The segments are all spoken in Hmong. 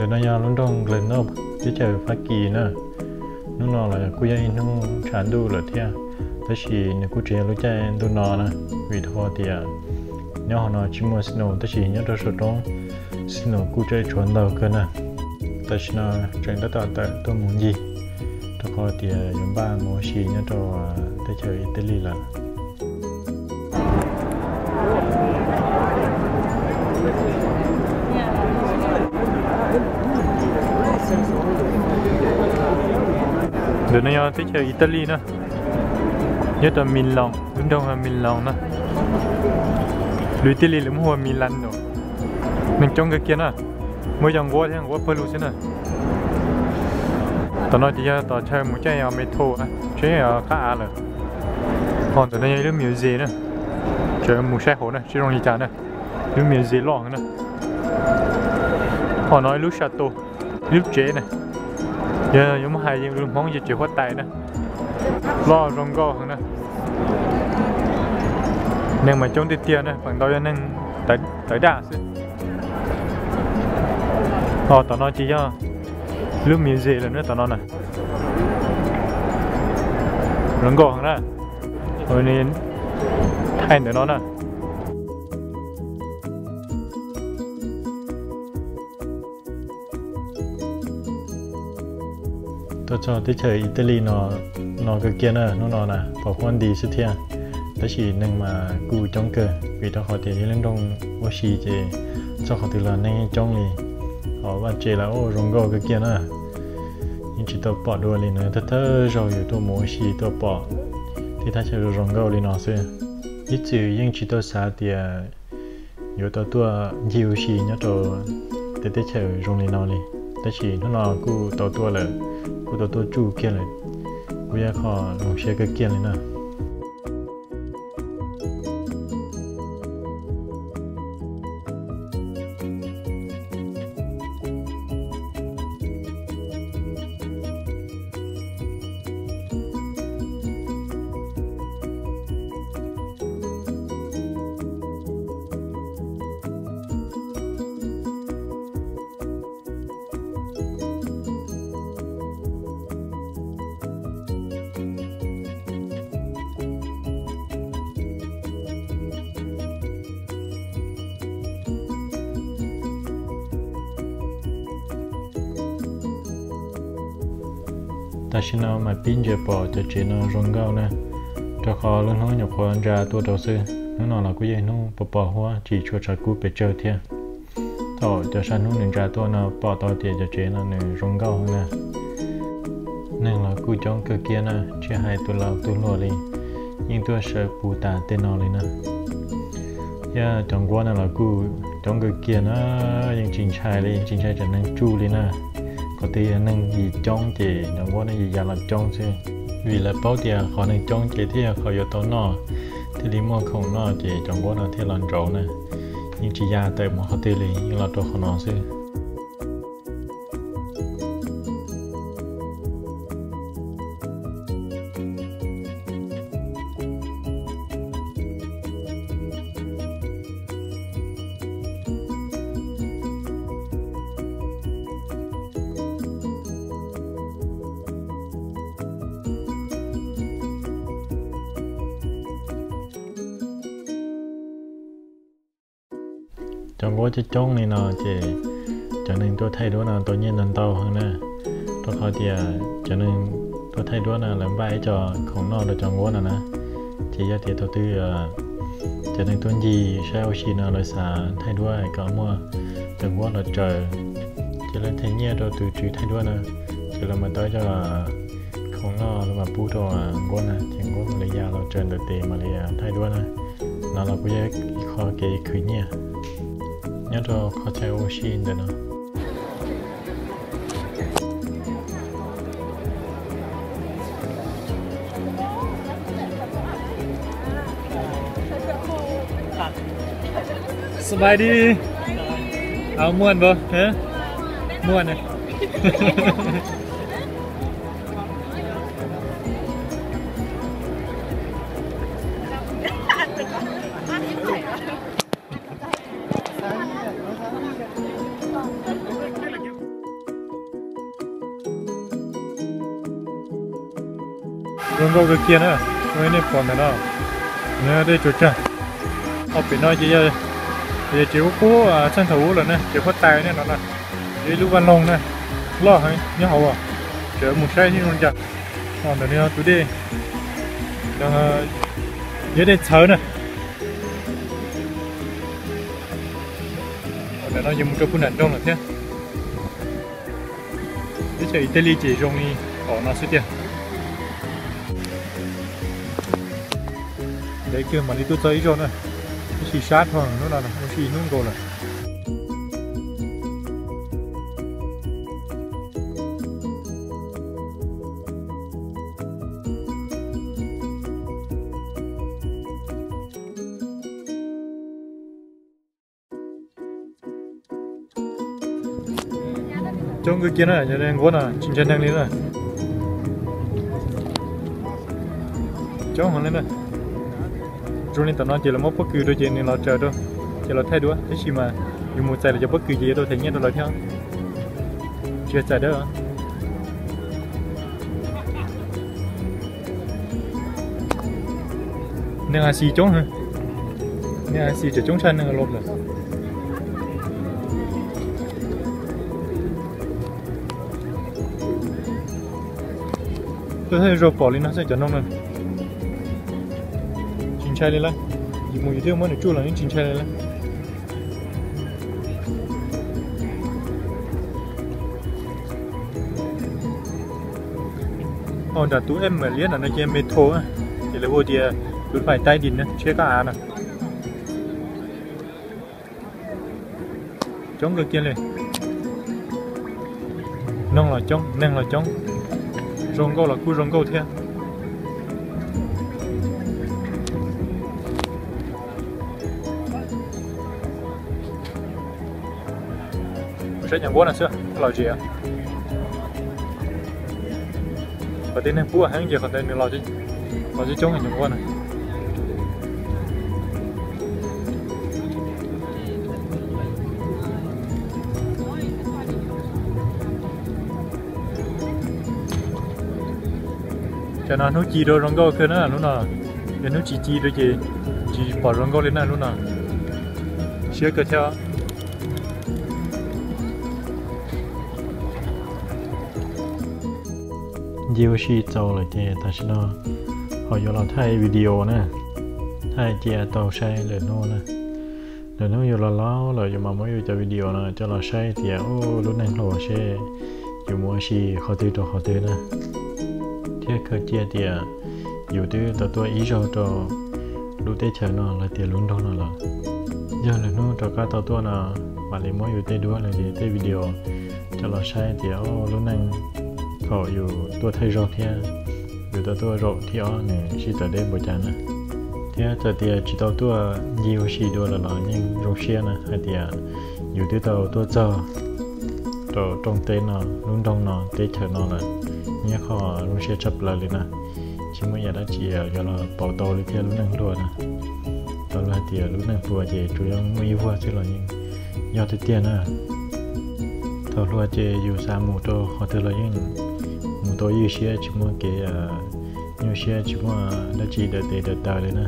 Ntawm no yog lub nroog Grenoble, teb chaws Fab Kis na. Hnub no los kuj yog ib hnub tshav ntuj lawm thiab, tab sis nws kuj tsis yog lub caij ntuj no na, vim rau qhov tias nyob hauv no tsis muaj snow, tab sis nyob rau saum roob snow kuj tseem tshuav ntau kawg na. Tam sim no tseem tab tom tawm tuaj mus ncig, rau qhov tias yuav npaj mus ua si nyob rau teb chaws Italy lawm. Ntawm no yog teb chaws Italy na, nyob rau Milan, lub nroog Milan na. Lus Italy lawv muab hu ua Milan no. Neeg coob kawg kiag na, muaj cov nquab thiab nquab pawg lug xwb na. Tom no ces yog tom chaw mus caij metro na, tseem qab av lawm. Ho ntawm no yog ib lub museum na, tseem mus saib hauv na seb zoo li cas na. Lub museum loj na. Ho no ib lub chateau, ib lub tsev na. Yog yuav muab hais lus Hmoob ces tsev huab tais na. Loj zoo nkauj heev na. Neeg mas coob tiag tiag na, feem ntau yog neeg tawv daj xwb. Ho tom no ces yog lub museum lawm na, tom no na. Zoo nkauj heev na. Thaij ntawm no na. Tuaj txog teb chaws Italy no, no kawg kiag na, hnub no na pom huab nti xwb thiab, tab sis neeg mas kuj coob kawg vim rau qhov tias yog lub nroog ua si ces txog qhov twg los neeg yeej coob li. Ho vaj tse los ua zoo nkauj kawg kiag na. Yeej tsis tau pom dua li na, thawj thawj zaug yus tuaj mus ua si tuaj pom tej thaj chaw zoo nkauj li no xwb. Ib txwm yeej tsis tau xav tias yuav tau tuaj ncig ua si nyob rau tej teb chaws zoo li no li, tab sis hnub no kuj tau tuaj lawm, kuj tau tuaj tsuj kiag lawm, kuj yog qhov zoo siab kawg kiag li na. Tam sim no mas pib ntsia pom cov tsev no zoo nkauj na, rau qhov lub hnub nyuam qhuav ntsa tuaj rau xwb. Hnub no los kuj yog hnub pos pos huab tsis tshua tshav kub pes tsawg thiab. Thaum cov sab hnub nws ntsa tuaj no pom tau tias cov tsev no nws zoo nkauj na. Neeg los kuj coob kawg kiag na, tsis hais tus laus tus hluas li, yeej tuaj sawv puv tas tej no li na. Thiab cov nquab no los kuj coob kawg kiag na, yeej tsis ntshai li, yeej tsis ntshai cov neeg tsuj li na. Qhov twg yog neeg yim coob ces cov nquab no yim ya los coob xwb. Vim lawv paub tias qhov neeg coob ces thiaj yog qhov yuav tau noj, thiaj li muaj khoom noj ces cov nquab no thiaj los ntsauv na. Yeej tsis ya tawm mus qhov twg li, yeej los rau qhov no xwb. Cov nquab coob coob li no ces cov neeg tuaj thaij duab no tau nyiaj ntau ntau heev na, rau qhov tias cov neeg tuaj thaij duab no lawv npaj ib co khoom noj rau cov nquab no na. Ces yog tias thaum twg cov neeg tuaj ncig saib ua si no lawv xav thaij duab kom muaj cov nquab los tsaws, ces lawv them nyiaj rau tus tswv thaij duab na, ces lawv mam tau ib co khoom noj lawv mam pub rau nquab na, ces nquab mam li ya los tsaws ntawm tes mam li thaij duab na. No los kuj yog ib qho kev khwv nyiaj nyob rau qhov chaw ua si ntawm no. สบายดี เอาม่วนบ่ ฮะ ม่วนนะ Zoo nkauj kawg kiag na, zoo li nej pom ntawm no, nws dej tsuas tsag. Ob pem no ces yog, ces tsev qub qub txheej thaum ub lawm na, tsev huab tais nej no na. Yog ib lub vaj loog na, loj heev nyob hauv, tseem mus saib zoo li cas. Ntawm no tus dej, yog dej txhawv na. Ntawm no ces mus rau puag nram nroog lawm thiab. Teb chaws Italy ces zoo li hom no xwb tiag. Ntev kawg mam li tuaj txog ib zaug na, tab sis sab dhau hnub no, ua si hnub nkaus lawm. Coob kawg kiag na, cov nquab no tsis ntshai neeg li na. Coob heev li na. Zoo li tam no ces lawv muab pob kws rau ces nws los tsaws rau, ces los thaij dua, tab sis mas yus mus txais lawv cov pob kws ces yuav tau them nyiaj rau lawv thiab. Tsis txais dawb. Neeg Asi coob, neeg Asi tseem coob tshaj neeg Los lawm. Tuaj thaij zog pom li no xwb cov noog na. Tsis ntshai li lawm, yus mus yus twb muab nws tsuj los yeej tsis ntshai li lawm. Nram tus em mam liab ntawm no ces metro, ces lawv hu tias tus fais taib dis na, tshiab kab av na. Coob kawg kiag li. Noog los coob, neeg los coob, zoo nkauj los kuj zoo nkauj thiab. Saib cov nquab no xwb los zem. Qhov twg neeg pub heev ces qhov ntawd nws los coob coob cov nquab na. Tam no hnub ci rau zoo nkauj kawg na lub no, yog hnub tsis ci rau ces tsis pom zoo nkauj li na lub no. Siab kawg thiab. Ncig ua si txaus lawm ces tam sim no ho yuav los thaij video na, thaij cia tau saib lawm hnub na. Lawm hnub yus los laus lawm yus mam muab yus cov video no coj los saib tias lub neej hluas seb yus mus ua si qhov twg rau qhov twg na, thiab khaws cia tias yus twb tau tuaj ib zaug rau lub teb chaws no los tias lub nroog no lawm. Yog lwm hnub rov qab tau tuaj no mam li muab yus tej duab los yog tej video coj los saib tias lub neej thaum yus tuaj thaij zog thiab yus tau tuaj zaum thib ob nws sib tawm deb npaum cas na. Thiab txawm tias tsis tau tuaj ncig ua si dua lawm los yeej zoo siab na hais tias yus twb tau tuaj txog rau rooj teb no, lub nroog no, teb chaws no lawm, nyob qhov zoo siab tshaj plaws li na. Tsis muaj yam dab tsi yuav los pauv tau li thiab lub neej hluas na. Tau lawv hais tias lub neej hluas ces tsuas yog muaj ib vuag xwb los yeej yog tiag tiag na. Thaum hluas ces yus xav mus rau qhov twg los yeej mus tau ywj siab, tsis muaj kev nyuaj siab, tsis muaj dab tsi daws tes daws taw li na.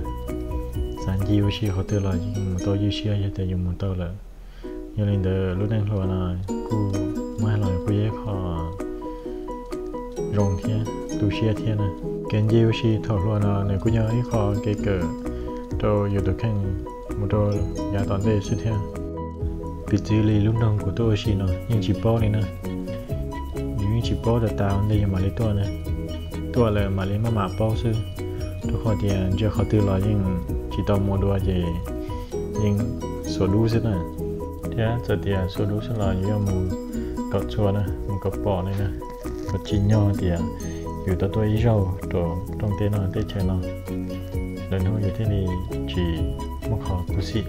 Xav ncig ua si qhov twg los yeej mus tau ywj siab yog tias yus mus tau lawm. Yog li ntawd lub neej hluas no kuj muab hais los kuj yog ib qho zoo thiab tu siab thiab na. Kev ncig ua si thaum hluas no nws kuj yog ib qho kev kawm rau yus tus kheej mus rau yav tom ntej xwb thiab. Piv txwv li lub nroog kuv tuaj ua si no yeej tsis paub li na. Yus yeej tsis paub tas tas ua ntej yus mam li tuaj na. Tuaj lawm mam li maj mam paub xwb. Rau qhov tias ntsia qhov twg los yeej tsis tau mus dua ces yeej xuas dub xwb na. Thiab txawm tias xuas dub xwb los yus yuav mus kom txhua na, mus kom pom li na. Kom tsim nyog tias yus tau tuaj ib zaug rau rooj teb no teb chaws no, lwm hnub yus thiaj li tsis muaj qhov khuv xim.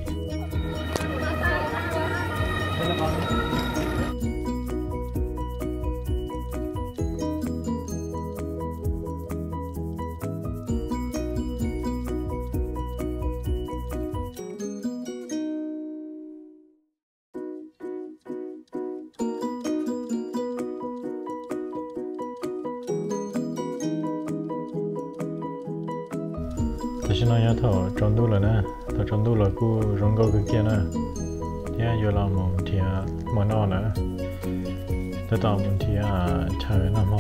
Tam sim no yog thaum tsaus ntuj lawm na, thaum tsaus ntuj los kuj zoo nkauj kawg kiag na, thiab yuav los mus nrhiav hmo noj na. Tab tom mus nrhiav chaw noj hmo,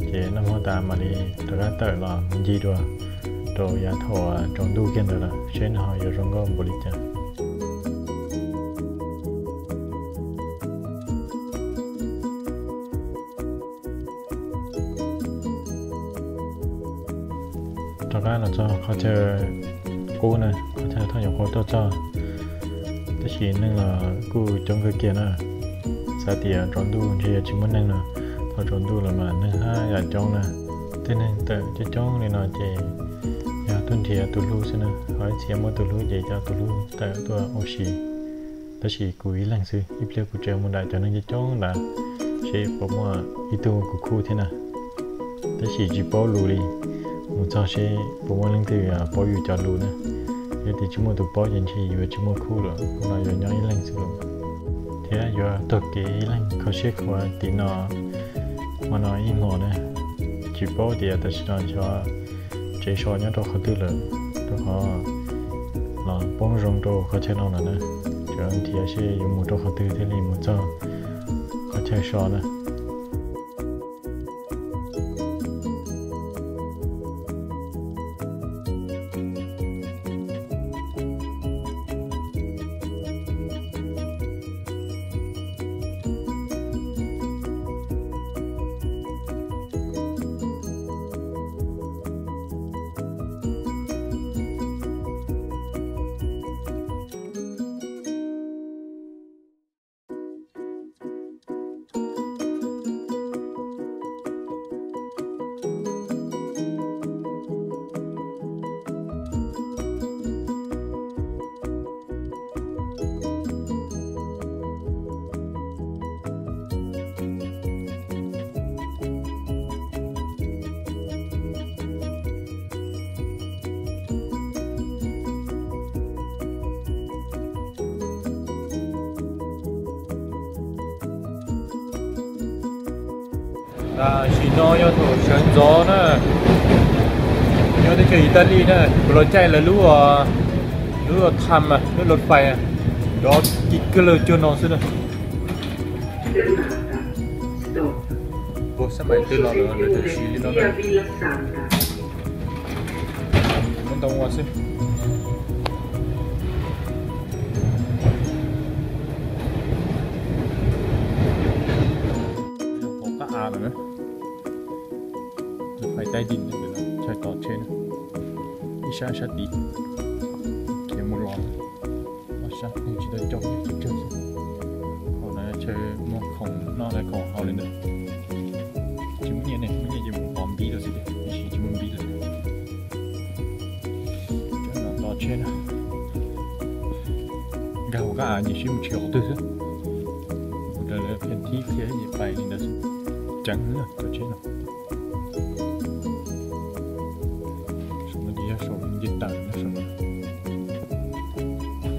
ces noj hmo tas mam li rov qab tawm los ncig dua rau yav thaum tsaus ntuj kiag ntawd lawm seb nws ho yuav zoo nkauj npaum li cas. Rov qab los txog qhov chaw qub na, qhov chaw thaj nyuam qhuav tuaj txog, tab sis neeg los kuj coob kawg kiag na. Xav tias tsaus ntuj ntshe yuav tsis muaj neeg no, thaum tsaus ntuj los mas neeg haj yam coob na. Tej neeg tawm coob coob li no ces yog tuaj nrhiav tus hlub xwb na, ho ib txhia muaj tus hlub ces coj tus hlub tawm tuaj ua si. Tab sis kuv ib leeg xwb, ib pliag kuv tseem mus nram cov neeg coob coob ntawd seb puas muaj ib tug kuv khub thiab na. Tab sis tsis paub lus li, mus txog seb puas muaj leej twg paub yus cov lus na. Yog tias tsis muaj tus paub ces ntshe yuav tsis muaj khub lawm, no yuav nyob ib leeg xwb lawm. Thiab yuav taug kev ib leeg kho siab khuav tim no hmo no ib hmos na. Tsis paub tias tam sim no xyov tsev so nyob rau qhov twg lawm, rau qhov los poob zoo rau qhov chaw no lawm na. Tseem nrhiav seb yuav mus rau qhov twg thiaj li mus txog qhov chaw so na. Tam sim no yog thaum sawv ntxov na, nyob teb chaws Italy na, kuv los caij lawv lub, lub tram, lub lub fais, cov kis kawg lawg cuag no xwb na. Ua sab maim twg los lawv tseem siv li no na. Muab ntoo ua xwb. Hauv qab av lawm na. Fais tais dij, chaw tos tsheb na. Ib sab sab tid, khiav mus los. Ob sab tsis tau coob, tsawg tsawg xwb. Qhov no chaw muag khoom noj thiab khoom haus li ntawd. Tsis muaj nyiaj ne, muaj nyiaj ces mus pov npib rau xwb, tiam sis tsis muaj npib lawm. Cov no tos tsheb na. Nkag hauv qab av ces sib mus tshwm qhov twg xwb. Mus raws lawv phees thib qhia ces pais li ntawd xwb. Ceev na cov tsheb no. Saum no ces yog saum nce taws na, saum no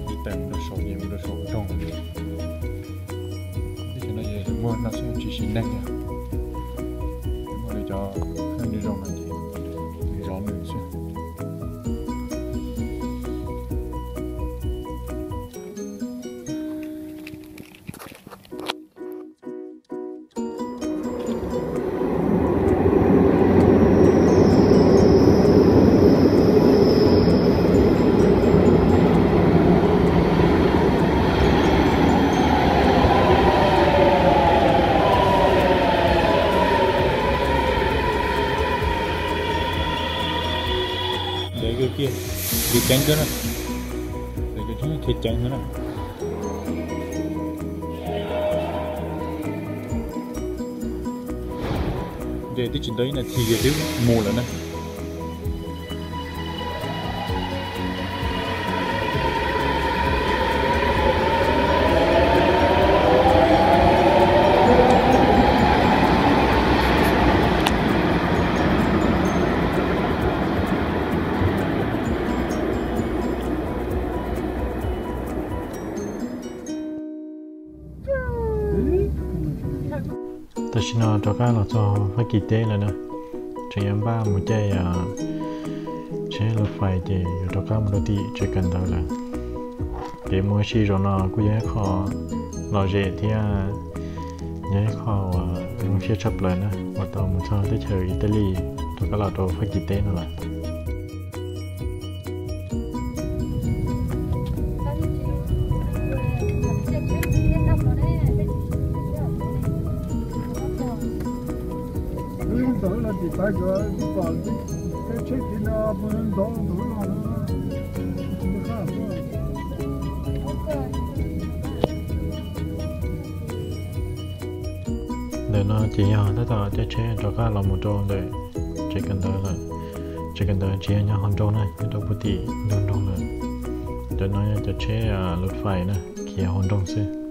nce taws mus rau saum ces mus rau saum nroog li. Teb chaws no ces muag no xwb tsis siv neeg na. Muaj li cov kheej zoo no ces zov nws xwb. Ntev kawg kiag, ntev ceev kawg na. Ntev ceev kawg na. Nce twb tsis ntev ib nas this twb mus lawm na. Tam sim no rov qab los txog Fab Kis teb lawm na, tseem yuav npaj mus caij tsheb Lub fais ces yuav rov qab mus rau tim tsev kawm ntawv lawm. Kev mus ua si zaum no kuj yog ib qho lom zem thiab yog ib qho uas zoo siab tshaj plaws na, uas tau mus txog teb chaws Italy rov qab los rau Fab Kis teb no lawm. Ntawm no ces yog tab tom caij tsheb rov qab los mus rau ntawm tsev kawm ntawv lawm. Tsev kawm ntawv tsis yog nyob hauv nroog na, nyob rau puag tim ntug nroog lawm. Cov no yog cov tsheb lub fais na, khiav hauv nroog xwb.